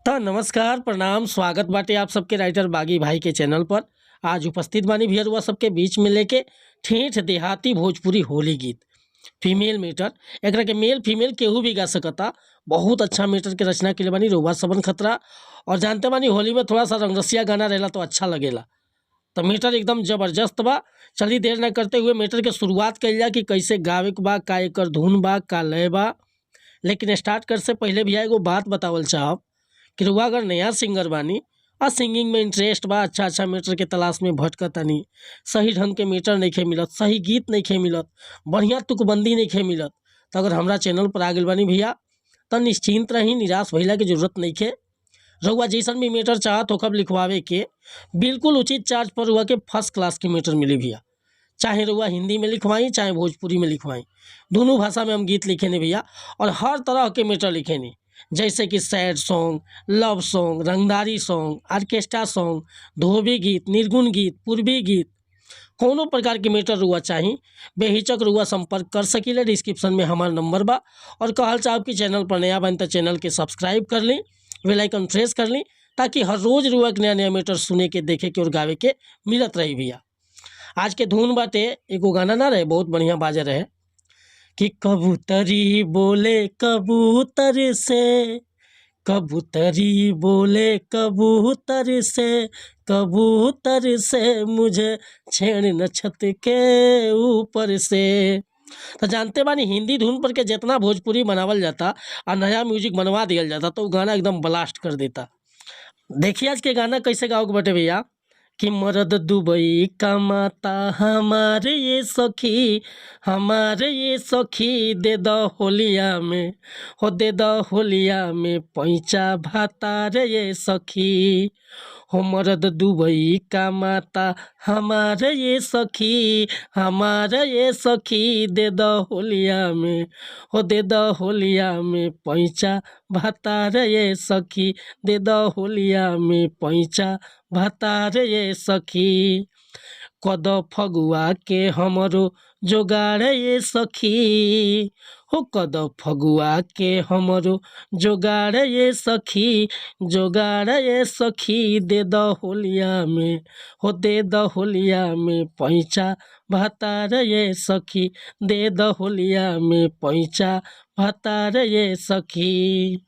त नमस्कार, प्रणाम, स्वागत बाटे आप सबके राइटर बागी भाई के चैनल पर। आज उपस्थित बानी भैया सबके बीच में लेके ठेठ देहाती भोजपुरी होली गीत फीमेल मीटर। एकरा के मेल फीमेल केहू भी गा सकता। बहुत अच्छा मीटर के रचना के लिए बानी रउआ सबन खतरा। और जानते बानी होली में थोड़ा सा रंगरसिया गाना रहेला तो अच्छा लगेला, तो मीटर एकदम जबरदस्त बा। चलिए देर न करते हुए मीटर के शुरुआत कइल जा कि कैसे गावे के बा, का एकर धुन बा, का लय बा। लेकिन स्टार्ट कर से पहले भैया एगो बात बतावल चाहब कि रउआ अगर नया सिंगर बानी आ सिंगिंग में इंटरेस्ट बा, अच्छा अच्छा मीटर के तलाश में भटकतानी, सही ढंग के मीटर नइखे मिलत, सही गीत नइखे मिलत, बढ़िया तुकबंदी नइखे मिलत, तो अगर हमरा चैनल पर आ गइल बानी भैया त निश्चिंत रही, निराश भइला के जरूरत नइखे। रउआ जैसन भी मीटर चाहत होखब लिखवावे के, बिल्कुल उचित चार्ज पर रउआ के फर्स्ट क्लास के मीटर मिली भैया। चाहे रउआ हिंदी में लिखवाई चाहे भोजपुरी में लिखवाई, दोनों भाषा में हम गीत लिखेनी भैया। और हर तरह के मीटर लिखेनी, जैसे कि सैड सॉन्ग, लव सॉन्ग, रंगदारी सॉन्ग, ऑर्केस्ट्रा सॉन्ग, धोबी गीत, निर्गुण गीत, पूर्वी गीत, कोनो प्रकार के मीटर रुआ चाही बेहिचक रुआ संपर्क कर सकीले। डिस्क्रिप्शन में हमार नंबर बा। और कहल चाहब कि चैनल पर नया बन तो चैनल के सब्सक्राइब कर ली, बेल आइकन प्रेस कर ली, ताकि हर रोज़ रुआ के नया नया मीटर सुने के, देखे के और गावे के मिलत रही भैया। आज के धुन बाटे एगो गाना ना रहे, बहुत बढ़िया बाजे रहे कि कबूतरी बोले कबूतर से, कबूतरी बोले कबूतर से, कबूतर से मुझे छेड़ न छत के ऊपर से। तो जानते बानी हिंदी धुन पर के जितना भोजपुरी बनावल जाता और नया म्यूजिक बनवा दिया जाता तो वो गाना एकदम ब्लास्ट कर देता। देखिए आज के गाना कैसे गाओ के बटे भैया कि मर्द दुबई कमाता हमारे ये सखी, हमारे ये सखी दे द होलिया में, हो दे द होलिया में पैंचा भाता रे ये सखी। हो मर्द दुबई कमाता हमारे ये सखी, हमारे ये सखी दे द होलिया में, हो दे द होलिया में पैंचा भाता रे ये सखी, दे द होलिया में पैंचा भाता रे ये सखी। कद फगुआ के हमरो जोगाड़ ये सखी, हो कद फगुआ के हमरो जोगाड़ ये सखी, जोगाड़ ये सखी दे द होलिया में, हो दे द होलिया में पैंचा भाता रे ये सखी, दे द होलिया में पैंचा भाता रे ये सखी।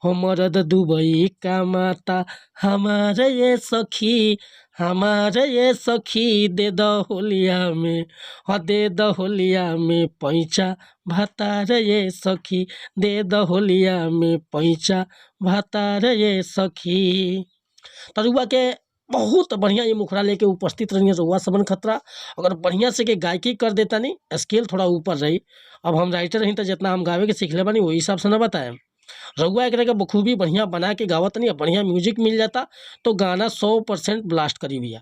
हो मर्द दुबई कमाता हमारे ये सखी, हमारे ये सखी दे द होलिया में, हो दे द होलिया में पैंचा भाता रे ये सखी, दे द होलिया में पैंचा भाता रे ये सखी। तरुआ के बहुत बढ़िया ये मुखड़ा लेके उपस्थित रही रउआ सबन खतरा। अगर बढ़िया से के गायकी कर देता नहीं, स्केल थोड़ा ऊपर रही। अब हम राइटर रही तो जितना हम गावे के सीखले बानी वही हिसाब से न बताएं। रउआ एकरा के बखूबी बढ़िया बना के गावत नहीं, बढ़िया म्यूजिक मिल जाता तो गाना 100% ब्लास्ट करी भैया।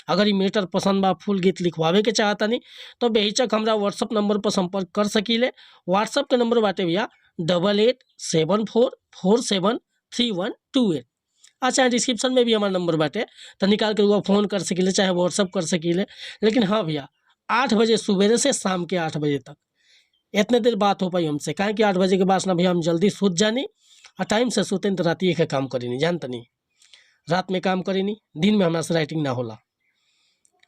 अगर ये मीटर पसंद बा, फुल गीत लिखवावे के चाहता नहीं तो बेहिचक हमरा व्हाट्सअप नंबर पर संपर्क कर सकीले। व्हाट्सअप के नंबर बाटे भैया 8874473128। अच्छा डिस्क्रिप्शन में भी हमारा नंबर बाटे, तो निकाल के रउआ फ़ोन कर सकीले चाहे व्हाट्सअप कर सकीले। लेकिन हाँ भैया 8 बजे सुबेरे से शाम के 8 बजे तक इतने देर बात हो पाई हमसे, काहे कि 8 बजे के बाद ना भैया हम जल्दी सुत जानी और टाइम से सुते तो रात के काम करेनी, जानत नहीं रात में काम करेनी, दिन में हमरा से राइटिंग ना होला।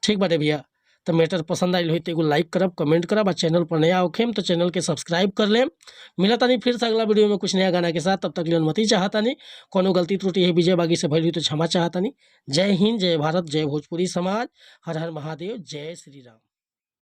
ठीक बाटे भैया, तो मैटर पसंद आयल हो तो एगो लाइक करब, कमेंट करब और चैनल पर नया होखेम तो चैनल के सब्सक्राइब कर लेम। मिलता नहीं फिर से अगला वीडियो में कुछ नया गाना के साथ, तब तक लिए अनुमति चाहता नहीं। कोनो गलती त्रुटि है विजय बागी से भइल हुई तो क्षमा चाहता नहीं। जय हिंद, जय भारत, जय भोजपुरी समाज, हर हर महादेव, जय श्री राम।